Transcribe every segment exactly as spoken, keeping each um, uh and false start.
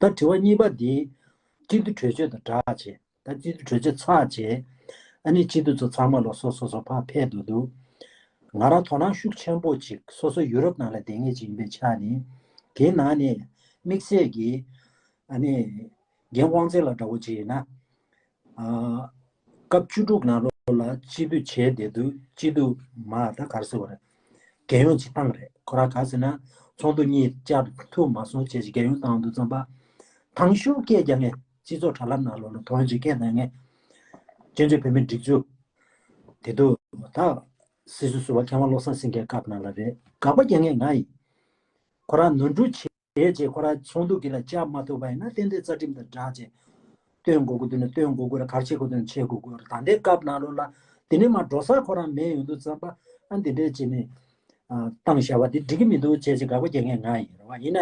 ད་དྲི་བ་གཉིས་པ་འདི་སྤྱི་འཐུས་གྲོས་ཆོད་དང་སྦྲགས་བྱས། ད་སྤྱི་འཐུས་གྲོས་ཆོད་ཚར་བྱས། ཨ་ནི་སྤྱི་འཐུས་ཚོ་ཚང་མ་ལོ་སོ་སོ་སོ་ཕར་ཕེབས་འདུག་འདུག་ང་རང་དོ་སྣང་ཤུགས་ཆེན་པོ་ཅིག་སོ་སོ་ཡུ་རོབ་ནང་ལ་བསྡད་མཁན་ཅིག་ཡིན་པའི་ཆ་ནས། དེའི་ནང་ནས་དམིགས་བསལ་གྱིས་ཨ་ནི་རྒན་དབང་ཆེན་ལགས་འདྲ་བོ་ཅིག་ཡིན་ན། ཨ། སྐབས་བཅུ་དྲུག་ནང་ལོགས་ལ་སྤྱི་འཐུས་བྱས་བསྡད་དུས་སྤྱི་འཐུས་མ་ད་ག་རེ་ཟེར་བ་རེད། རྒྱལ་ཡོངས་ཅིག་བཏང་རེད། ཁོ་རང་ག་ཟེར་ན་ཚོགས་འདུ་གཉིས་བཅར་ཐུབ་མ་སོང་བྱས་ཅིག་རྒྱལ་ཡོངས་བཏང་དུས་ཙམ་པ། དང་ཤོས་སྐད་རྒྱག་མཁན་སྤྱི་ཚོགས་དྲ་ལམ་ནང་ལོགས་ལ་དོན་ཅིག་སྐད་གཏོང་མཁན། བཙན་བྱོལ་བོད་མིའི་སྒྲིག་འཛུགས་དེ་དུས་ད་སྲིད་ཟུར་ཟུར་པ་མཁས་དབང་བློ་བཟང་སེང་གེའི་སྐབས་ནང་ལ་རེད། དགག་པ་རྒྱག་མཁན་ང་ཡིན། ཁོ་རང་ནོར་འཁྲུལ་བྱས་རྗེས་ཁོ་རང་ཚོགས་འདུ་གི་ལ་བཅར་མ་ཐུབ་པ་ཡིན་ན་ཏན་ཏན་རྩ་ཁྲིམས་དང་སྦྲགས་བྱས། སྟོན་དགོས་ཀྱི་འདུག་ན་སྟོན་དགོས་ཀྱི་རེད། ག་རེ་བྱེད་དགོས་འདུག་ན་བྱེད་དགོས་ཀྱི་རེད། ད་ལྟའི་སྐབས་ནང་ལོགས་ལ་དེ་ནས་མར་འགྲོ་ས་ཁོ་རང་མེད་ཡོང་དུས་ཙམ་པ། ཨ་འདི་འདྲས་བྱས་ནས་ཨ་བཏང་བཞག་པ་འདི་འགྲིག་གི་མི་འདུག་བྱས་ཅིག་དགག་པ་རྒྱག་མཁན་ང་ཡིན་རེད་བ། ཡིན་ན་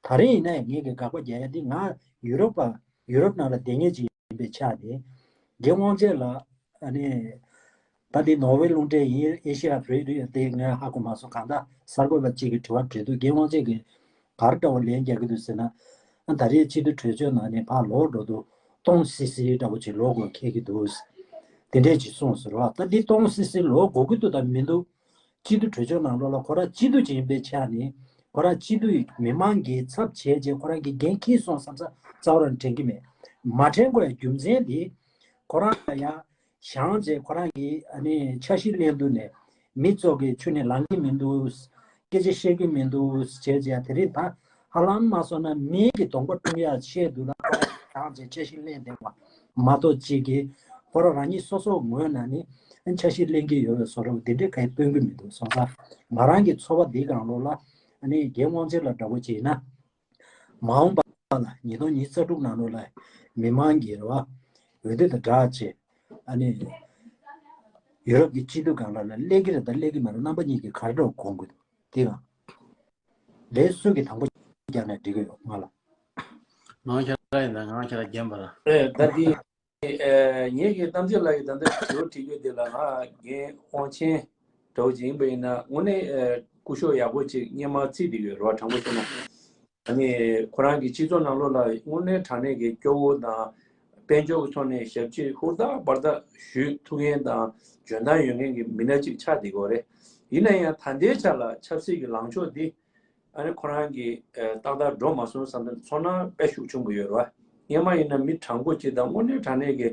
ད་རེས་ཡིན་ན་ངེད་ཀྱི་དགག་པ་རྒྱག་ཡ་འདི་ང་ཡུ་རོབ་པ་ཡུ་རོབ་ནང་ལ་བསྡད་མཁན་ཅིག་ཡིན་པའི་ཆ་ནས། རྒན་དབང་ཆེན་ལགས་ཨ་ནི། ད་འདི་ནོར་ཝེ་རླུང་འཕྲིན་ཡིན། ཨེ་ཤི་ཡ་རེ་ཌི་ཡོ་དེ་ངས་ཧ་གོ་མ་སོང་། གང་ལྟར་གསར་འགོད་པ་གཅིག་གིས་དྲི་བ་དྲིས་འདུག་རྒན་དབང་ཆེན་གྱིས་ག་རེ་འདྲ་བོ་ལན་རྒྱག་གི་འདུག་ཟེར་ན། ཨ་ད་རེས་སྤྱི་འཐུས་གྲོས་ཚོགས་ནང་ནས་ཕར་ལོག་འགྲོ་དུས་སྟོང་སི་སི་འདྲ་བོ་ཅིག་ལོག་དགོས་འཁེལ་གྱི་འདུག་དེ་འདྲས་ཅིག་གསུངས་ཟེར་བ། ད་འདི་སྟོང་སི་སི་ལོག་དགོས་ཀྱི་འདུག་དང་མི་འདུག་སྤྱི་འཐུས་གྲོས་ཚོགས་ནང་ལོགས་ལ་ཁོ་རང་སྤྱི་འཐུས་ཅིག་ཡིན་པའི་ཆ་ནས། ཁོ་རང་སྤྱི་འཐུས་མི་མང་གི་ཚབ་བྱས་རྗེས་ཁོ་རང་གི་འགན་འཁྱེར་སོང་བསམ་ས་རྩ་བ་རང་དྲན་གྱི་མེད། མ་དྲན་དགོས་ཡ་རྒྱུ་མཚན་དེ། ཁོ་རང་ལ་ཡ་བཞེངས་རྗེས་ཁོ་རང་གིས་ཨ་ནི་འཆར་གཞི་ལེན་དུས་ནས་མི་ཚོ་གི་ཁྱོན་ནས་ལངས་ཀྱི་མི་འདུག་སྐད་ཆ་བཤད་ཀྱི་མི་འདུག་བྱས་རྗེས་དེ་རིང་ད་ཧ་ལམ་མ་སོང་ན་མི་གི་གདོང་པ་བཀྲུ་ཡ་ཆེད་དུ་ལ་ཁོ་རང་བཞེངས་རྗེས་འཆར་གཞི་ལེན་བསྡད་པ་མ་གཏོགས་གཅིག་གིས་ཁོ་རང་རང་ཉིད་སོ་སོ་ངོས་ནས་ནི་འཆར་གཞི་ལེན་གྱི་ཡོད་པའི་བཟོ་འདྲ་བོ་དེ་འདྲའི་གང་ཡང་སྟོན་གྱི་མི་འདུག་སོང་ཙང་ང་རང་གི་ཚོར་བ་འདི་སྒང་ལོགས་ལ་ཨ་ནི་རྒན་དབང་ཆེན་ལགས་འདྲ་བོ་ཅིག་ཡིན་ན། མ་འོངས་པ་ལ་ཉིས་སྟོང་ཉི་ཤུ་རྩ་དྲུག་ནང་ལོགས་ལ་མི་མང་གི་རེ་བ་འོས་བསྡུ་དང་སྦྲགས་བྱས། ཨ་ནི་ཡུ་རོབ་ཀྱི་སྤྱི་འཐུས་སྒང་ལ་ལ་སླེབས་ཀྱི་རེད་དང་སླེབས་ཀྱི་མ་རེད། རྣམ་པ་གཉིས་ཀྱིས་ག་རེ་འདྲ་དགོངས་ཀྱི་འདུག་དེ་གང་ལས་སུ་གི་དང་པོ་རྒྱག་ནས་འགྲིག་གི་ཡོད་ང་ལ། ང་ཁྱེད་རང་ཡིན་ན་ང་ཁྱེད་རང་རྒན་པ་ར། ཨེ་ད་དེ་ཨེ་ངེད་ཀྱི་གཏམ་ཚེ་ལགས་ཀྱིས་ད་ལྟ་དྲི་བ་དྲི་རྒྱུ་དེ་ལ་ང་རྒན་དབང་ཆེན་འདྲ་བོ་ཅིག་ཡིན་པ་ཡིན་ན་དངོས་གནས་ཨེ་སྐུ་ཞབས་ཡག་པོ་ཅིག་སྔོན་མ་བརྩིས་བསྡད་ཡོད་རེད་བ། དྲང་པོ་བཤད་ན། ཨ་ནི་ཁོ་རང་གི་སྤྱི་ཚོགས་ནང་ལོགས་ལ་དངོས་གནས་དྲང་གནས་ཀྱི་སྐྱོ་བོ་དང་། དཔལ་འབྱོར་གྱི་ཐོག་ནས་ཞབས་ཕྱི་ཧུར་ཐག་འབར་ཐག་ཞུ་ཐུབ་མཁན་དང་འཇོན་ཐང་ཡོད་མཁན་གྱི་མི་སྣ་གཅིག་ཆགས་བསྡད་ཡོད་རེད། ཡིན་ན་ཡང་ད་ལྟའི་ཆ་ལ་ཆབ་སྲིད་ཀྱི་ལངས་ཕྱོགས་འདི་ཨ་ནི་ཁོ་རང་གི་ཨ་ཏག་ཏག་འགྲོ་མ་སོང་བསམ་ནས་ཚོར་སྣང་དཔེ་ཤུགས་ཆེན་པོ་ཡོད་རེད་བ། སྔོན་མ་ཡིན་ན་མི་དྲང་པོ་གཅིག་དང་དངོས་གནས་དྲང་གནས་ཀྱི་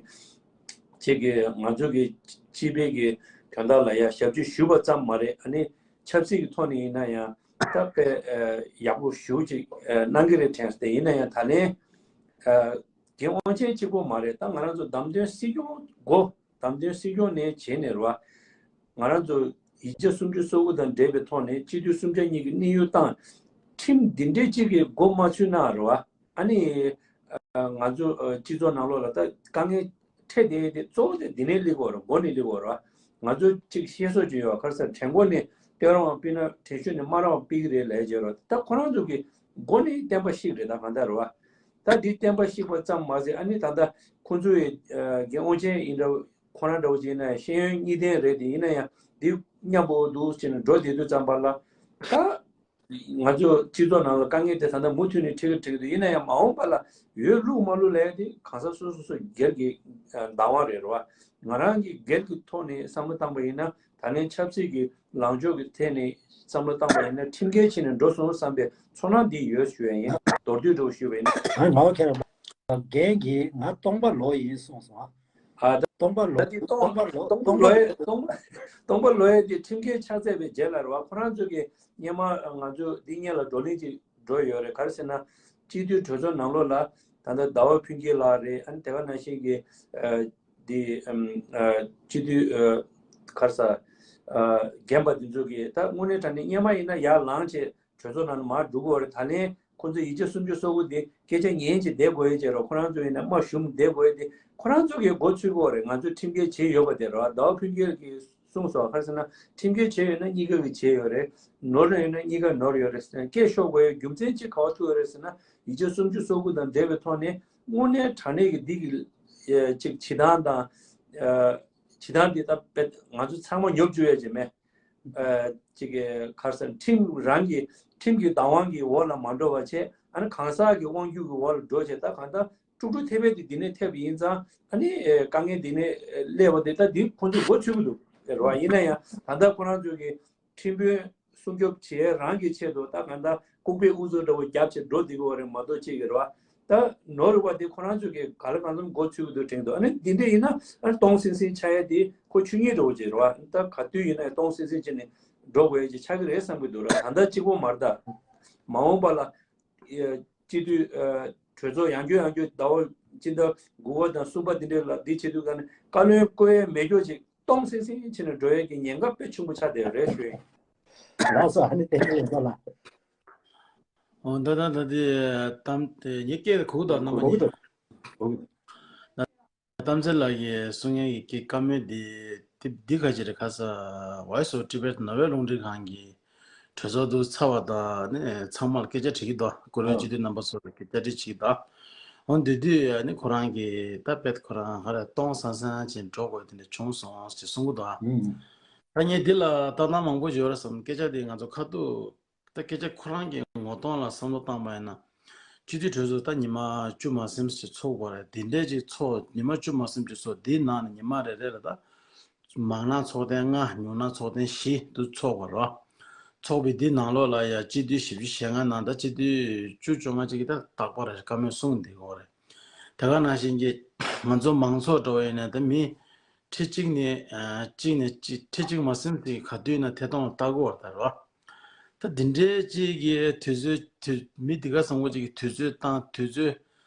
ཅིག་གི་ང་ཚོ་གི་སྤྱི་པའི་གི་དོན་དག་ལ་ཡང་ཞབས་ཕྱི་ཞུས་པ་ཙམ་མ་རེད། ཨ་ནི་ཆབ་སྲིད་ཀྱི་ཐོག་ནས་ཡིན་ན་ཡང་ད་དཔེ་ཨ་ཡག་པོ་ཞེ་པོ་ཅིག་ཨ་གནང་གི་རེད་དྲན་སོང་། དེ་ཡིན་ན་ཡང་ད་ལན་ཨ་རྒན་དབང་ཆེན་གཅིག་པོ་མ་རེད། ད་ང་རང་ཚོ་བདམས་ཐོན་སྲིད་སྐྱོང་འགོ་བདམས་ཐོན་སྲིད་སྐྱོང་ནས་བྱས་ནས་རེད་བ། ང་རང་ཚོ་ཡིག་ཆ་སུམ་ཅུ་སོ་དགུ་དང་འབྲེལ་བའི་ཐོག་ནས་སྤྱི་འཐུས་གསུམ་ཆ་གཉིས་ཀྱི་གནས་ཡུལ་བཏང་། ཁྲིམས་འདི་འདྲའི་གཅིག་གི་འགོ་མ་ཚུགས་ན་རེད་བ། ཨ་ནི་ང་ཚོ་སྤྱི་ཚོགས་ནང་ལོགས་ལ་ད་དཀའ་ངལ་འཕྲད་བསྡད་དེ་གཙོ་བོ་དེ་འདི་ནས་སླེབས་ཀྱི་ཡོད་རེད། འགོ་ནས་སླེབས་ཀྱི་ཡོད་རེད་བ། ང་ཚོ་གཅིག་བཤད་སྲོལ་ཅིག་ཡོད་བ། ག་རེ་ཟེར། བྲན་འགོ་ནས་སྟོད་རང་དབང་ཕུད་ན་བྲན་གཡོག་ནས་དམའ་རང་དབང་ཕུད་ཀྱི་རེད་ལབ་ཡ་ཅིག་ཡོད་རེད། ད་ཁོ་རང་ཚོ་གི་འགོ་ནས་བསྟན་པ་བཤིག་རེད། ད་གང་ལྟར་རེད་བ། ད་འདི་བསྟན་པ་བཤིག་པ་ཙམ་མ་ཟད་ཨ་ནི་ད་ལྟ་ཁོང་ཚོའི་ཨ་རྒན་དབང་ཆེན་ཡིན་འདྲ་བོ་ཁོ་རང་འདྲ་བོ་ཅིག་ཡིན་ན་ཤེས་ཡོན་གཉིས་ལྡན་རེད། དེ་ཡིན་ན་ཡང་འདི་མཉམ་པོ་འདུག་ཅེས་ནས་འགྲོ་བསྡད་དུས་ཙམ་པ་ལ་ད་ང་ཚོ་སྤྱི་ཚོགས་ནང་ལ་དཀའ་ངལ་དེ་ད་ལྟ་མུ་མཐུད་ནས་འཕྲད་ཀྱི་འཕྲད་ཀྱི་འདུག་ཡིན་ན་ཡང་མ་འོངས་པ་ལ་ཡོད་ལུགས་མ་ལུགས་ལབ་ཡ་དེ་གང་ཟག་སོ་སོ་སོ་སྒེར་གྱི་ཨ་བདག་དབང་རེད་རེད་བ། ང་རང་གི་སྒེར་གྱི་ཐོག་ནས་བསམ་བློ་བཏང་པ་ཡིན་ན་ད་ལན་ཆབ་སྲིད་ཀྱི་ལངས་ཕྱོགས་ཀྱི་ཐད་ནས་བསམ་བློ་བཏང་པ་ཡིན་ན་ཁྲིམས་འགལ་བྱས་ནས་འགྲོ་སོང་བསམ་པའི་ཚོར་སྣང་འདི་ཡོད་ཞུ་ཡ་ཡིན། མདོར་བསྡུས་འདྲ་བོ་ཞུས་པ་ཡིན་ན། ཨ་ངའོ་ཁྱེད་རང་རྒན་གྱིས་ང་སྟོང་པ་ལོག་ཡིན་གསུངས་སོང་ཨ། ཨ་ད་སྟོང་པ་ད་ལོག་འདི་སྟོང་སྟོང་པ་ལོག་སྟོང་པ་སྟོང་པ་ལོག་ཡས་སྟོང་པ་སྟོང་པ་ལོག་ཡས་དེ་ཁྲིམས་འགལ་ཆགས་ཚར་བའི་རྗེས་ལ་རེད་བ། ཁོ་རང་ཚོ་གི་སྔོན་མ་ང་ཚོ་འདི་སྔོན་ལ་བགྲོ་གླེང་ཅིག་འགྲོ་ཡོད་རེད། ག་རེ་ཟེར་ན་སྤྱི་འཐུས་གྲོས་ཚོགས་ནང་ལོགས་ལ་ད་ལྟ་ཟླ་བ་ཕུན་སྐྱིད་ལགས་རེད། ཨ་ནི་དེ་ག་ནང་བཞིན་གྱི་ཨ་འདི་ཨམ་ཨ་སྤྱི་འཐུས་ཨ་ག་རེ་ཟེར་ཨ་རྒན་པ་འདི་ཚོ་གི་ད་དངོས་གནས་དྲང་གནས་སྔོན་མ་ཡིན་ན་ཡར་ལངས་བྱས་གྲོས་ཚོགས་ནང་ནས་མར་འགྲོ་གི་ཡོད་རེད། ད་ལན་ཁོང་ཚོས་ཡིག་ཆ་སུམ་ཅུ་སོ་དགུ་དེ་སྐད་ཆ་ཉན་བྱས་བསྡད་དགོས་ཡས་བྱས་རོགས། ཁོ་རང་ཚོ་ཡིན་ན་མ་ཞུམ་བསྡད་དགོས་ཡས་དེ་ཁོ་རང་ཚོ་གིས་འགོ་ཚུགས་ཀྱི་ཡོད་རེད། ང་ཚོས་ཁྲིམས་འགལ་བྱས་ཡོད་པ་དེ་རེད་བ། ཟླ་བ་ཕུན་སྐྱིད་ཀྱིས་གསུངས་སོང་། ག་རེ་ཟེར་ན་ཁྲིམས་འགལ་བྱས་ཡོད་ན་གཉིས་ཀ་གིས་བྱས་ཡོད་རེད། ནོར་ཡོད་ན་གཉིས་ཀ་ནོར་ཡོད་རེད། སྐད་ཤོར་དགོས་ཡས་རྒྱུ་མཚན་གཅིག་ག་པར་ཐུག་ཡོད་རེད་ཟེར་ན་ཡིག་ཆ་སུམ་ཅུ་སོ་དགུ་དང་འབྲེལ་བའི་ཐོག་ནས་དངོས་གནས་དྲང་གནས་ཀྱི་འདི་གི་ཨེ་ཅིག་བྱེད་སྟངས་དང་ཨ་བྱེད་སྟངས་འདི་ད་དཔེ་ང་ཚོ་ཚང་མ་ཉོབ་བཅུག་ཡས་ཅིག་མེད། ཨ་ཅིག་གི་ག་རེ་ཟེར་ཁྲིམས་རང་གི་ཁྲིམས་ཀྱི་བདག་དབང་གི་འོག་ལ་མ་འགྲོ་བ་བྱས། ཨ་ནི་གང་ཟག་གི་དབང་སྒྱུར་གྱི་འོག་ལ་འགྲོ་བྱས། ད་གང་ལྟར་དཀྲུག་དཀྲུག་ཐེབས་པའི་དེ་འདི་ནས་ཐེབས་པ་ཡིན་ཙང་། ཨ་ནི་ཨེ་དཀའ་ངལ་འདི་ནས་ཨེ་སླེབས་པ་དེ་ད་འདི་ཁོང་ཚོས་མགོ་ཚོས་ཀྱི་འདུག་རེད་བ། ཡིན་ན་ཡང་ད་ལྟ་ཁོ་རང་ཚོས་ཀྱི་ཁྲིམས་དཔོན་སྲུང་སྐྱོབ་བྱེད་རང་གི་ཆེད་དུ་ད་གང་ལྟར་ལྐུགས་པའི་ཨུ་ཚུགས་འདྲ་བོ་རྒྱབ་བྱས་འགྲོ་བསྡད་ཀྱི་ཡོད་རེད་མ་གཏོགས། ཅིག་གི་རེད་བ། ད་ནོར་བ་དེ་ཁོ་རང་ཚོས་ཀྱི་ག་ལ་གང་འཚམ་མགོ་ཚོས་ཀྱི་འདུག་དྲན་འདུག་ཨ་ནི་འདི་འདྲ་ཡིན་ན་ཨ་ནི་སྟོང་སིང་སིང་ཆགས་ཡ་དེ་ཁོ་ཆོས་ཉིད་འདྲ་བོ་ཅིག་རེད་བ། ད་ག་དུས་ཡིན་ན་སྟོང་སིང་སིང་བྱས་ནས་འགྲོ་དགོས་ཡ་ཅིག་ཆགས་ཀྱི་རེད་བསམ་གྱི་འདུག་ར། ད་ལྟ་གཅིག་པོ་མ་རེད། ད་མ་འོངས་པ་ལ་ཨེ་སྤྱི་འཐུས་ཨེ་གྲོས་ཚོགས་ཡང་བསྐྱར་ཡང་བསྐྱར་ཟླ་བ་སྤྱི་ཟླ་དགུ་པ་དང་གསུམ་པ་འདི་འདྲའི་ལ་འདི་བྱེད་དུས་ག་ནས་བཀའ་བློན་བསྐོ་ཡ་མེད་ཀྱོག་ཅིག་སྟོང་སིང་སིང་བྱས་ནས་འགྲོ་ཡས་ཀྱི་ཉེན་ཁ་དཔེ་ཆེན་པོ་ཆགས་བསྡད་ཡོད་རེད་ཞུ་ཡིན། ལགས་སོ། ཨ་ནི་བསྟན་འཛིན་ལྷུན་གྲུབ་ལགས། འོ་ད་ད་ད་དེ་གཏམ་དེ་ངས་སྐད་གོ་གི་འདུག་རྣམ་པ་གོ་གི་གཉིས། འདུག་གོ་གི་འདུག་གཏམ་ཚེ་ལགས་ཀྱིས་གསུང་མཁན་གྱི་སྐད་བཀའ་མོལ་འདི་དེ་འདི་ག་ཅི་རེད། ཁ་ས་Voice of Tibet ནོར་ཝེ་རླུང་འཕྲིན་ཁང་གི་གྲོས་ཚོགས་འདུ་ཚར་བ་དང་ནི་ཚང་མར་སྐད་ཆ་དྲི་གི་འདུག་བཀུར་འོས་སྤྱི་འཐུས་རྣམ་པ་ཚོ་ལ་སྐད་ཆ་དྲི་བྱེད་ཀྱི་འདུག་འོ་འདི་དུས་ནི་ཁོ་རང་གིས་ད་དཔེ་ཁོ་རང་ག་རེ་སྟོང་སང་སང་ཅིག་འགྲོ་དགོས་དེ་འདྲ་བྱུང་སོང་ཞེས་གསུང་གི་འདུག་ད་ངས་འདི་ལ་ལྟ་སྟངས་མང་པོ་ཡོད་རེད་བསམ། སྐད་ཆ་འདི་ང་ཚོ་ཁ་ཐུག་ད་སྐད་ཆ་ཁོ་རང་གི་ངོ་གདོང་ལ་བསམ་བློ་བཏང་པ་ཡིན་ན། སྤྱི་འཐུས་གྲོས་ཚོགས་ད་ཉི་མ་བཅུ་མ་ཟིན་ཞིག་ཚོགས་པ་རེད། དེ་འདྲས་ཅིག་ཚོགས་ཉི་མ་བཅུ་མ་ཟིན་ཅིག་ཚོགས། དེའི་ནང་ནས་ཉི་མ་རེ་རེ་ལ་ད་མང་ན་ཚོགས་ཐེངས་ལྔ་ཉུང་ན་ཚོགས་ཐེངས་བཞི་དུ་ཚོགས་པ་རེད། ཚོགས་པའི་དེའི་ནང་ལོགས་ལ་ཡ་སྤྱི་འཐུས་བཞི་བཅུ་ཞེ་ལྔ་ནང་ད་སྤྱི་འཐུས་བཅུ་བཅོ་ལྔ་ཅིག་གིས་ད་རྟག་པར་བཀའ་མོལ་གསུངས་བསྡད་ཀྱི་ཡོད་རེད། དེ་ག་ནང་བཞིན་གྱི་ང་ཚོ་མང་ཚོགས་འདྲ་བོ་ཡིན་ན་ད་མི་ཁྲི་གཅིག་ནས་ཨ་གཅིག་ནས་གཅིག་ཁྲི་གཅིག་མ་ཟིན་ཏེ་ག་དུས་ན་ཐད་གཏོང་ལ་ལྟ་དགོས་པ་ལྟར་བ། ད་འདི་འདྲའི་གཅིག་གི་དུས་ཚོད་དུས་མི་འདི་ག་བཟང་པོ་གཅིག་གི་དུས་ཚོད་བཏང་དུས་ཚོད་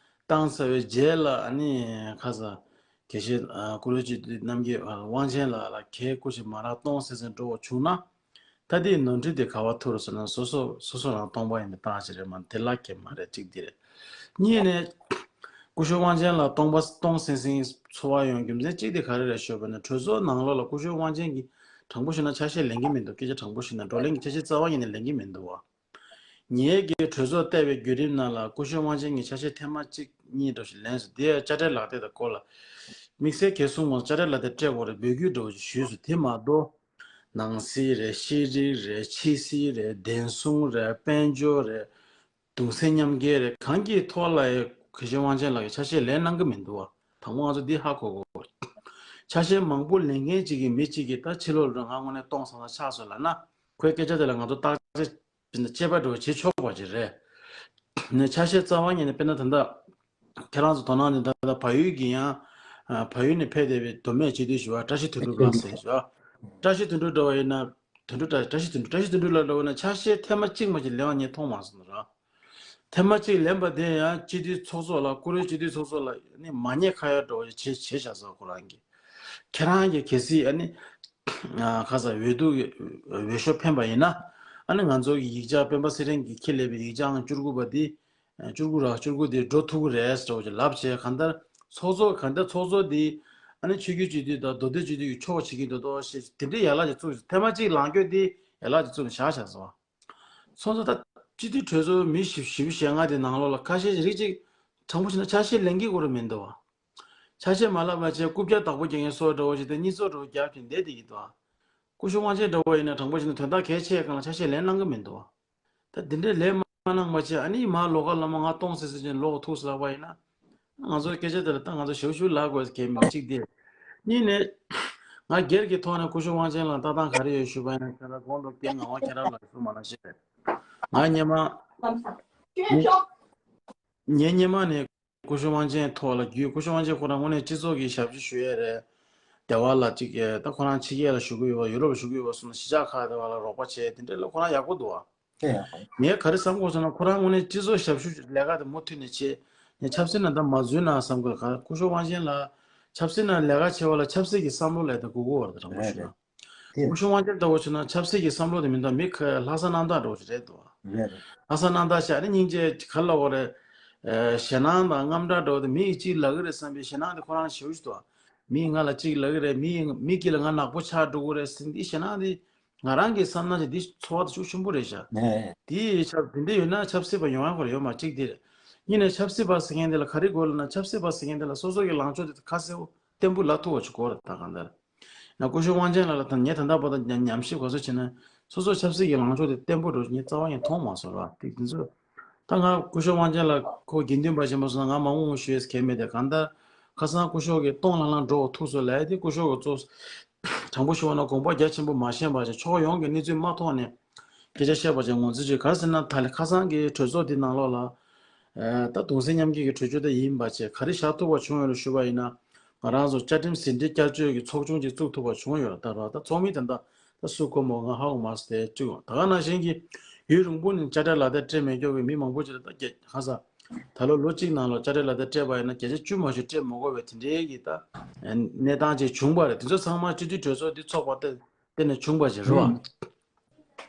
བཏང་ཚར་བའི་རྗེས་ལ་ཨ་ནི་ཁ་ས་དགེ་བཤེས་ཨ་བཀུར་འོས་སྤྱི་འཐུས་རྣམ་རྒྱལ་ཨ་དབང་ཆེན་ལགས་ལ་གལ་སྐུ་ཞིག་མ་རག་སྟོང་ཟད་ཟད་འགྲོ་བ་བྱུང་ན། ད་དེའི་ནོར་འཁྲུལ་དེ་ག་བ་ཐུག་རེད་ཟེར་ན། སོ་སོ་སོ་སོ་རང་སྟོང་པ་ཡིན་པའི་རྟགས་ཅིག་རེད་མ་གཏོགས་དེ་ལ་སྐྱེ་མ་རེད། གཅིག་དེ་རེད། གཉིས་ནས་སྐུ་ཞབས་དབང་ཆེན་ལགས་སྟོང་པ་སྟོང་སིང་སིང་ཚོར་བ་ཡོང་རྒྱུ་མཚན་གཅིག་དེ་ག་རེ་རེད་ཞུས་པ་ན། གྲོས་ཚོགས་ནང་ལོགས་ལ་སྐུ་ཞབས་དབང་ཆེན་གྱིས་དྲང་པོ་ཞུས་ན་ཆ་ཤས་ལེན་གྱི་མི་འདུག་སྐད་ཆ་དྲང་པོ་ཞུས་ན་བགྲོ་གླེང་གི་ཆ་ཤས་རྩ་བ་ཉིད་ནས་ལེན་གྱི་མི་འདུག་བ། ངེད་ཀྱིས་གྲོས་ཚོགས་བལྟས་པའི་བརྒྱུད་རིམ་ནང་ལ་སྐུ་ཞབས་དབང་ཆེན་གྱིས་ཆ་ཤས་ཐེངས་མ་གཅིག་གཉིས་འདྲ་ཞིག་ལེན་སོང་། དེ་ཡང་དཔྱ་ཁྲལ་ལག་དེབ་དང་སྐོར་ལ་དམིགས་བསལ་གལ་གསུངས་པ་དཔྱ་ཁྲལ་ལག་དེབ་སྤྲད་དགོས་རེད་འབོད་སྐུལ་འདྲ་བོ་ཞིག་ཞུས་སོང་། དེ་མ་གཏོགས། ནང་སྲིད་རེད། ཤེས་རིག་རེད། ཕྱི་སྲིད་རེད། བདེ་སྲུང་རེད། དཔལ་འབྱོར་རེད། གདུང་སེམས་མཉམ་སྐྱེད་རེད། གང་གི་ཐོག་ལ་ཡང་དགེ་བཤེས་དབང་ཆེན་ལགས་ཀྱིས་ཆ་ཤས་ལེན་གནང་གི་མི་འདུག་བ། དང་པོ་ང་ཚོ་འདི་ཧ་གོ་དགོས། ཆ་ཤས་མང་པོ་ལེན་མཁན་གཅིག་གིས་མི་གཅིག་གིས་ད་ཕྱི་ལོགས་ལ་ང་དངོས་གནས་སྟོང་སང་སང་ཆགས་སོང་ལབ་ན། ཁོའི་སྐད་ཆ་དེ་ལ་ང་ཚོ་བརྟག་དཔྱད་དཔྱད་པ་འདྲ་བོ་བྱེད་ཆོག་པ་ཅིག་རེད། ནས་ཆ་ཤས་རྩ་བ་ཉིད་ནས་དཔེར་ན་ད་ལྟ་ཁྱེད་རང་ཚོ་དོ་སྣང་ནས་ད་ལྟ་བལ་ཡུལ་གྱི་ཡང་ཨ་བལ་ཡུལ་ནས་ཕེབས་བསྡད་པའི་མདོ་སྨད་སྤྱི་འཐུས་ཞུ་བ་བཀྲ་ཤིས་དོན་གྲུབ་ལགས་ཟེར་ཞུ་བ། བཀྲ་ཤིས་དོན་གྲུབ་འདྲ་བ་ཡིན་ན་དོན་གྲུབ་བཀྲ་བཀྲ་ཤིས་དོན་གྲུབ་བཀྲ་ཤིས་དོན་གྲུབ་ལགས་འདྲ་བ་ན་ཆ་ཤས་ཐེངས་མ་གཅིག་མ་གཅིག་ལེན་པ་ངས་མཐོང་མ་སོང་ར། ཐེངས་མ་གཅིག་ལེན་པ་དེ་ཡང་སྤྱི་འཐུས་ཚོགས་གཙོ་ལ་བཀུར་འོས་སྤྱི་འཐུས་ཚོགས་གཙོ་ལ་ནི་མ་ཉེས་ཁ་ཡ་འདྲ་བ་བྱེད་བྱེད་བཞག་སོང་ཁོ་རང་གིས། ཁྱེད་རང་གིས་གལ་སྲིད་ཨ་ནི་ཁ་ས་འོས་བསྡུ་གི་འོས་ཤོག་འཕེན་པ་ཡིན་ན། ཨ་ནི་ང་ཚོ་གི་ཡིག་ཆ་སྤེན་པ་ཚེ་རིང་གིས་འཁྱེར་སླེབས་པའི་ཡིག་ཆ་ཨང་བཅུ་དགུ་པ་འདི། བཅུ་དགུ་ར་བཅུ་དགུ་འདི་འགྲོ་ཐུབ་ཀྱི་རེད་ཟེར་བ་ཅིག་ལབ་བྱས། གང་ལྟར་ཚོགས་གཙོ་གང་ལྟར་ཚོགས་གཙོ་འདི་ཨ་ནི་ཆོས་བརྒྱུད་སྤྱི་འཐུས་དང་མདོ་སྟོད་སྤྱི་འཐུས་ཀྱི་ཕྱོགས་བྱེད་ཀྱི་འདུག་དོ་ཞེས་དེ་འདྲའི་ཡན་ལག་ཅིག་བཙུགས། ཐེངས་མ་གཅིག་ལངས་སྐྱོད་འདི་ཡན་ལག་ཅིག་བཙུགས་ནས་བཞག་བཞག་སོང་། སོང་ཙང་ད་སྤྱི་འཐུས་གྲོས་ཚོགས་མི་བཞི་བཞི་བཅུ་ཞེ་ལྔ་དེ་ནང་ལོགས་ལ་ཁ་ཤས་རིགས་གཅིག་དྲང་པོ་བྱས་ན་ཆ་ཤས་ལེན་གྱི་ཡོད་རེད་མི་འདུག་བ། ཆ་ཤས་མ་ལབ་པ་བྱས་རྐུབ་བཀྱག་བདག་པོ་རྒྱག་མཁན་སོགས་འདྲ་བོ་ཞིག་དང་གཉིས་སོགས་འདྲ་བོ་རྒྱབ་ཀྱིན་བསྡད་བསྡད་ཀྱི་འདུག་བ། སྐུ་ཞབས་དབང་ཆེན་འདྲ་བོ་ཡིན་ན་དྲང་པོ་བྱས་ན་དོན་དག་གལ་ཆེ་སྒང་ལ་ཆ་ཤས་ལེན་གནང་གི་མི་འདུག་བ། ད་འདི་འདྲའི་ལན་མ་གནང་བ་བྱས་ཨ་ནི་མར་ལོགས་ཀ་ལ་མར་ང་སྟོང་ཟད་ཟད་ཅིག་ལོག་ཐུག་ཟེར་ལབ་པ་ཡིན་ན། ང་ཚོ་སྐད་ཆ་དེ་ལ་ད་ང་ཚོ་ཞབས་ཞུ་ལབ་དགོས་ཀྱི་མི་གཅིག་དེ། གཉིས་ནས། ང་སྒེར་གྱི་ཐོག་ནས་སྐུ་ཞབས་དབང་ཆེན་ལ་ལྟ་སྟངས་ག་རེ་ཡོད་ཞུས་པ་ཡིན་ན། ཁྱེད་རང་གོང་དུ་རྒན་ངག་དབང་ཁྱེད་རང་ལ་གསུངས་པ་ནང་བཞིན་རེད། ང་སྔོན་མ། ངས་སྔོན་མ་ནས་སྐུ་ཞབས་དབང་ཆེན་ཐོག་ལ་རྒྱུས། སྐུ་ཞབས་དབང་ཆེན་ཁོ་རང་དངོས་གནས་སྤྱི་ཚོགས་ཀྱི་ཞབས་ཞུ་ཞུ་ཡས་རེད། སྡེ་བ་ལ་གཅིག་ད་ཁོ་རང་ཕྱི་རྒྱལ་ལ་བཞུགས་ཀྱི་ཡོད་པ། ཡུ་རོབ་ལ་བཞུགས་ཀྱི་ཡོད་པ་སོང་ན་གཞིས་ཆགས་ཁག་དེ་བ་ལ་རོགས་པ་བྱས་དེ་འདྲ་ལ་ཁོ་རང་ཡག་པོ་འདུག་བ། ངས་ག་རེ་བསམ་དགོས་སོང་ན། ཁོ་རང་དངོས་གནས་སྤྱི་ཚོགས་ཞབས་ཞུ་ལས་ཀ་དེ་མུ་མཐུད་ནས་བྱེད། ངས་ཆབ་སྲིད་ནང་ད་མ་འཛུལ་ན་བསམ་གི། ག་སྐུ་ཞབས་དབང་ཆེན་ལགས་ཆབ་སྲིད་ནང་ལས་ཀ་བྱེད་པ་ལ་ཆབ་སྲིད་ཀྱི་བསམ་བློ་ལས་དེ་དགོས་ཀྱི་ཡོད་རེད། དྲང་པོ་ཞུ་ན། སྐུ་ཞབས་དབང་ཆེན་ལྟ་བུ་བྱུང་ན་ཆབ་སྲིད་ཀྱི་བསམ་བློ་དེ་མི་འདུག་མི་ཁ་ལྷག་བསམ་རྣམ་དག་འདྲ་བོ་ཞིག་རེད་འདུག་རེད་རེད། ལྷག་བསམ་རྣམ་དག་བྱས་ཨ་ནི་སྙིང་རྗེ་ག་ལབ་དགོས་རེད། ཨ་ཞེད་སྣང་དང་དངངས་སྐྲག་འདྲ་བོ་དེ་མི་གཅིག་ལབ་ཀྱི་རེད་བསམ་པའི་ཞེད་སྣང་དེ་ཁོ་རང་ཞེ་པོ་ཞིག་འདུག་མི་ང་ལ་གཅིག་ལབ་ཀྱི་རེད། མི་མི་གཅིག་ལ་ང་ནག་པོ་ཆགས་འགྲོ་གི་རེད་ཟེར་འདི་ཞེད་སྣང་དེ། ང་རང་གི་བསམ་ན་ཅིག་འདི་ཚོར་བ་དེ་ཤུགས་ཆེན་པོ་རེད་ཤག་དེ་ཆབ་དེ་འདྲ་ཡོད་ན་ཆབ་སྲིད་པ་ཡོང་ཡ་ཁོ་རང་ཡོད་མ་གཅིག་དེ་རེད། གཉིས་ནས་ཆབ་སྲིད་པ་ཟེར་མཁན་དེ་ལ་ག་རེ་དགོས་ལབ་ན། ཆབ་སྲིད་པ་ཟེར་མཁན་དེ་ལ་སོ་སོ་གི་ལངས་ཕྱོགས་དེ་ཁ་གསལ་པོ་བརྟན་པོ་ལབ་ཐུབ་པ་ཅིག་དགོས་རེད། ད་གང་ལྟར། ཡང་སྐུ་ཞབས་དབང་ཆེན་ལགས་ལ་ད་ངས་ད་ལྟ་བར་དུ་ཉམས་ཉམས་ཞིབ་ག་ཚོད་བྱས་ན་སོ་སོ་ཆབ་སྲིད་ཀྱི་ལངས་ཕྱོགས་དེ་བརྟན་པོ་འགྲོ་ངས་རྩ་བ་ནས་མཐོང་མ་སོང་ར། དེ་དེ་ཚོ་ ད་ང་སྐུ་ཞབས་དབང་ཆེན་ལགས་ཁོ་དགེ་འདུན་པ་ཆེན་པོ་སོང་ན་ང་མང་པོ་ཞུ་ཡས་གལ་མེད་དེ། གང་ལྟར་ཁ་སང་སྐུ་ཞབས་ཀྱིས་སྟོང་ལྷང་ལྷང་འགྲོ་ཐུགས་སུ་ལས་དེ། སྐུ་ཞབས་ཀྱིས་གཙོ་དྲང་པོ་ཞུ་བ་ན་དགོངས་པ་རྒྱ་ཆེན་པོ་མ་བཞེངས་པ་བྱས་ཕྱོགས་ཡོངས་ཀྱི་གནས་ཚུལ་མ་ཐོག་ནས་སྐད་ཆ་བཤད་པ་བྱས་ངོས་འཛིན་བྱས། ག་རེ་ཟེར་ན་ད་ལས་ཁ་སང་གི་གྲོས་ཚོགས་འདི་ནང་ལོགས་ལ་ཨ་ད་གདུང་སེམས་མཉམ་སྐྱེད་ཀྱི་གྲོས་ཆོད་དེ་ཡིན་པ་བྱས་ག་རེ་བཞག་ཐུབ་པ་བྱུང་ཡོད་ལ་ཞུ་བ་ཡིན་ན། ང་རང་ཚོ་བཅའ་ཁྲིམས་ཟིན་བྲིས་བསྐྱར་བཅོས་ཀྱི་ཚོགས་ཆུང་ཅིག་བཙུགས་ཐུབ་པ་བྱུང་ཡོད། ད་ར་ད་ཚོགས་མི་དེ་འདྲ་ད་སུ་ཁོ་མོ་ང་ཧ་གོ་མ་སོང་། དེ་གཅིག་ད་ག་ནང་བཞིན་གྱི་ཡུན་རིང་པོ་ནས་དཔྱ་ཁྲལ་ལག་དེབ་སྤྲད་མེད་མཁན་གྱི་མི་མང་པོ་ཅིག་ལ་ད་རྒྱ་ཧ་ས་ད་ལོ་ལོ་གཅིག་ནང་ལ་དཔྱ་ཁྲལ་ལག་དེབ་སྤྲད་པ་ཡིན་ན་བརྒྱ་ཆ་བཅུ་མ་གཏོགས་སྤྲད་མ་དགོས་པའི་དེ་འདྲའི་གི་ད་གནས་སྟངས་ཅིག་བྱུང་པ་རེད། དེ་ཚོ་ཚང་མ་སྤྱི་འཐུས་གྲོས་ཚོགས་འདི་ཚོགས་པ་ལྟེ་བརྟེན་ནས་བྱུང་པ་ཞིག་རེད་བ།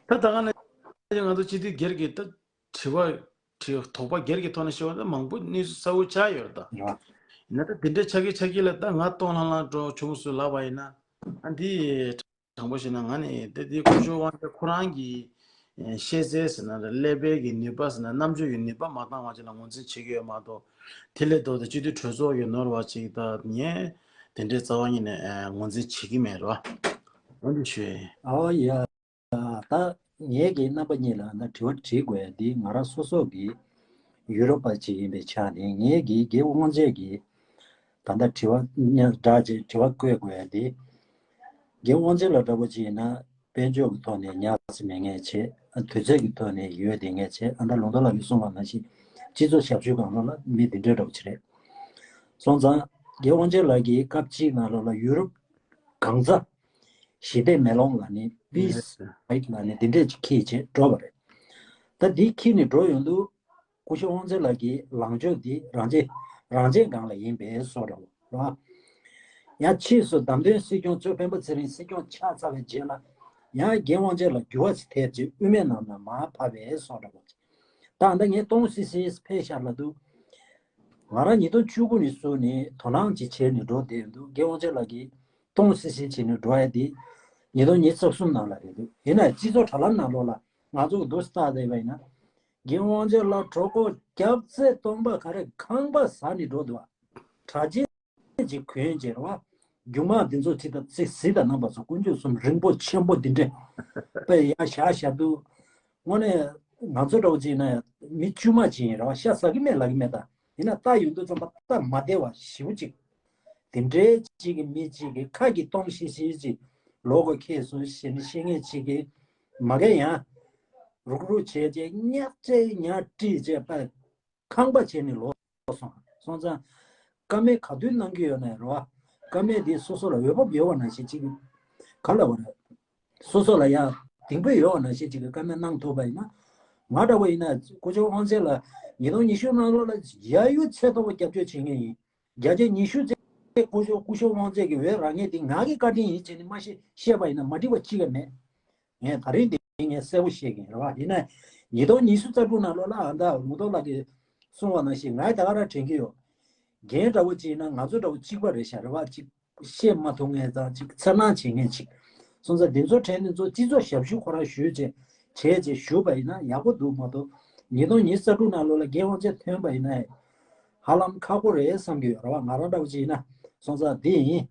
ད་ད་ག་ནང་བཞིན་ང་ཚོ་སྤྱི་འཐུས་སྒེར་གྱི་ད་དྲི་བ་དྲི་དོགས་པ་སྒེར་གྱི་ཐོག་ནས་ཤོད་པ་ད་མང་པོ་གནས་ཚུལ་གསལ་པོ་ཆགས་ཡོད་རེད་ད། ཡིན་ན་ད་དེ་འདྲའི་ཆ་གི་ཆ་གི་ལ་ད་ང་སྟོང་ལྷང་ལྷང་འགྲོ་བྱུང་སོང་ལབ་པ་ཡིན་ན། ཨ་འདི་དྲང་པོ་བཤད་ན་ང་ནི་ད་འདི་སྐུ་ཞབས་དབང་ཆེན་ཁོ་རང་གི་ཤེས་ཚད་ཟེར་ན་རེད། ཀླད་པའི་གི་ནུས་པ་ཟེར་ན་རྣམ་དཔྱོད་ཀྱི་ནུས་པ་མ་འདང་བ་ཅིག་ལ་ངོས་འཛིན་བྱེད་ཀྱི་ཡོད་མ་གཏོགས། དེ་ལས་ལྡོག་སྟེ་སྤྱི་འཐུས་གྲོས་ཚོགས་ཀྱི་ནོར་བ་ཅིག་ད་ངས་དེ་འདྲའི་རྩ་བ་ཉིད་ནས་ངོས་འཛིན་བྱེད་ཀྱི་མེད་རེད་བ། འོ་འདི་ཞུ་ཡས། ཨོ་ཡ། ད་ངས་ཀྱི་རྣམ་པ་གཉིས་ལ་ད་དྲི་བ་དྲི་དགོས་ཡ་འདི་ང་རང་སོ་སོ་གི་ཡུ་རོབ་པ་ཅིག་ཡིན་པའི་ཆ་ནས་ངས་ཀྱི་རྒན་དབང་ཆེན་གྱི་ད་ལྟ་དྲི་བ་ཉག་འདྲ་ཅིག་དྲི་བ་བཀོད་དགོས་ཡ་འདི། རྒན་དབང་ཆེན་ལགས་འདྲ་པོ་ཅིག་ཡིན་ན་དཔལ་འབྱོར་གྱི་ཐོག་ནས་ཉག་ཅིག་མེད་མཁན་བྱས། དུས་ཚོད་ཀྱི་ཐོག་ནས་ཡོད་བསྡད་མཁན་བྱས། ཨ་ད་ལུང་རྟོགས་ལགས་ཀྱིས་གསུངས་པ་ནང་བཞིན་སྤྱི་ཚོགས་ཞབས་ཞུ་སྒང་ལ་ལ་མི་འདི་འདྲ་འདྲ་པོ་ཅིག་རེད། སོང་ཙང་རྒན་དབང་ཆེན་ལགས་ཀྱིས་སྐབས་གཅིག་ནང་ལོགས་ལ་ཡུ་རོབ་གང་ཚ་ཞི་བདེ་མེ་ལོང་ལ་ནི་པིས་ཡེས། ལ་ནི་འདི་འདྲས་ཅིག་ཁྱེར་བྱས་འགྲོ་བ་རེད། ད་འདི་ཁྱེར་ནས་འགྲོ་ཡོང་དུས་སྐུ་ཞབས་དབང་ཆེན་ལགས་ཀྱི་ལངས་ཕྱོགས་འདི་རང་བཙན་རང་བཙན་སྒང་ལ་ཡིན་པའི་བཟོ་འདྲ་བོ་རེད་བ། ཡང་ཕྱིས་སུ་བདམས་ཐོན་སྲིད་སྐྱོང་གཙོས་སྤེན་པ་ཚེ་རིང་སྲིད་སྐྱོང་ཆགས་ཚར་བའི་རྗེས་ལ་ཡང་རྒན་དབང་ཆེན་ལགས་འགྱུར་བ་ཅིག་ཐེབས་རྗེས་དབུ་མའི་ནང་ལ་མར་ཕབ་པའི་བཟོ་འདྲ་བོ། ད་ལྟ་ངས་སྟོང་སི་སི་ཕེབས་ཤག་ལབ་འདུག་ང་རང་ཉིས་སྟོང་བཅུ་དགུ་ནས་བཟུང་ནས་དོ་སྣང་ཅིག་བྱས་ནས་འགྲོ་བསྡད་འདུག་རྒན་དབང་ཆེན་ལགས་ཀྱིས་སྟོང་སི་སི་བྱས་ནས་འགྲོ་ཡ་དེ་ཉིས་སྟོང་ཉི་ཤུ་རྩ་གསུམ་ནང་ལ་རེད་འདུག་ཡིན་ན་སྤྱི་ཚོགས་དྲ་ལམ་ནང་ལོགས་ལ་ང་ཚོ་གི་འདུག་སེ་ལྟ་བསྡད་པ་ཡིན་ན། རྒན་དབང་ཆེན་ལགས་གྲོད་ཁོག་རྒྱབ་རྩེ་སྟོང་པ་ག་རེ་ཁང་པ་ཟ་ནས་འགྲོ་འདུག་བ། གྲྭ་ཆས་ཅིག་གོན་བྱས་རེད་བ། རྒྱུ་མ་འདི་ཚོ་ཅིག་དང་ཅིག་གཟི་དང་རྣམ་པ་ཚོ་དཀོན་མཆོག་གསུམ་རིང་པོ་ཆེན་པོ་འདི་འདྲས་དཔེ་ཡར་བཞག་བཞག་འདུག་དངོས་གནས་ང་ཚོ་འདྲ་བོ་ཅིག་ཡིན་ན་མི་དཀྱུས་མ་ཅིག་ཡིན་རེད་བ། ཤ་ཟ་གི་མེད་ལབ་གི་མེད་ད། ཡིན་ན་ལྟ་ཡོང་དུས་ཙམ་པ་སྟབས་མ་བདེ་བ་ཞེ་པོ་ཅིག་དེ་འདྲའི་ཅིག་གི་མི་ཅིག་གི་ཁ་གི་སྟོང་ཤིག་ཤིག་ཅིག་ལོག་གོ་ཁེལ་སོང་ཞེས་ནས་བཤད་མཁན་ཅིག་གི་མ་གི་ཡང་རུག་རུག་བྱས་རྗེས་ཉག་ཅེས་ཉག་དཀྲིས་རྗེས་པ། ཁང་པ་བྱས་ནས་ལོག་སོང་། སོང་ཙང་། བཀའ་མོལ་ག་དུས་གནང་རྒྱུ་ཡོད་ན་རེད་བ། བཀའ་མོལ་འདི་སོ་སོ་ལ་འོས་བབ་ཡོད་པ་ནང་བཞིན་ཅིག་ག་ལ་བ་རེད། སོ་སོ་ལ་ཡང་གདེང་སྤོབས་ཡོད་པ་ནང་བཞིན་ཅིག་གི་བཀའ་མོལ་གནང་ཐུབ་པ་ཡིན་ན། ང་འདྲ་བོ་ཡིན་ན་སྐུ་ཞབས་དབང་ཆེན་ལ་ཉིས་སྟོང་ཉི་ཤུ་ནང་ལོགས་ལ་ཡ་ཡུ་ཚད་མཐོ་པོ་རྒྱབ་སྐྱོར་བྱེད་མཁན་ཡིན། བརྒྱ་ཆ་ཉི་ཤུ་ཙམ་སྐུ་ཞབས་སྐུ་ཞབས་དབང་ཆེན་གྱི་འོས་རང་ངེས་འདི་ང་གི་བཀའ་དྲིན་ཡིན་བྱས་ནས་མ་བཤད་བཤད་པ་ཡིན་ན་མ་འགྲིག་པ་ཅི་ག་མེད། ངས་ད་རིང་འདི་ངས་གསལ་པོ་བཤད་ཀྱི་ཡིན་རེད་བ། ཡིན་ན་ཉིས་སྟོང་ཉི་ཤུ་རྩ་དྲུག་ནང་ལོགས་ལ་ཨ་མདའ་ལུང་རྟོགས་ལགས་ཀྱིས་གསུངས་པ་ནང་བཞིན་ང་ད་ག་རང་དྲན་གྱི་ཡོད། རྒན་འདྲ་བོ་ཅིག་ཡིན་ན་ང་ཚོ་འདྲ་བོ་གཅིག་པ་རེད་ཤག་རེད་བ། ཅིག་བཤད་མ་ཐུབ་མཁན་དང་ཅིག་འཚེར་སྣང་བྱེད་མཁན་ཅིག་སོང་ཙང་འདི་ཚོ་དྲན་འདི་ཚོ་སྤྱི་ཚོགས་ཞབས་ཞུ་ཁོ་རང་ཞུས་བྱས་བྱས་བྱས་ཞུས་པ་ཡིན་ན་ཡག་པོ་འདུག་མ་གཏོགས་ཉིས་སྟོང་ཉི་ཤུ་རྩ་དྲུག་ནང་ལོགས་ལ་རྒན་དབང་ཆེན་ཐོན་པ་ཡིན་ན་ཧ་ལམ་ཁག་པོ་རེད་བསམ་གྱི་ཡོད་རེད་བ། ང་རང་འདྲ་བོ་ཅིག་ཡིན་ན། སོང་ཙང་འདི་ཡིན།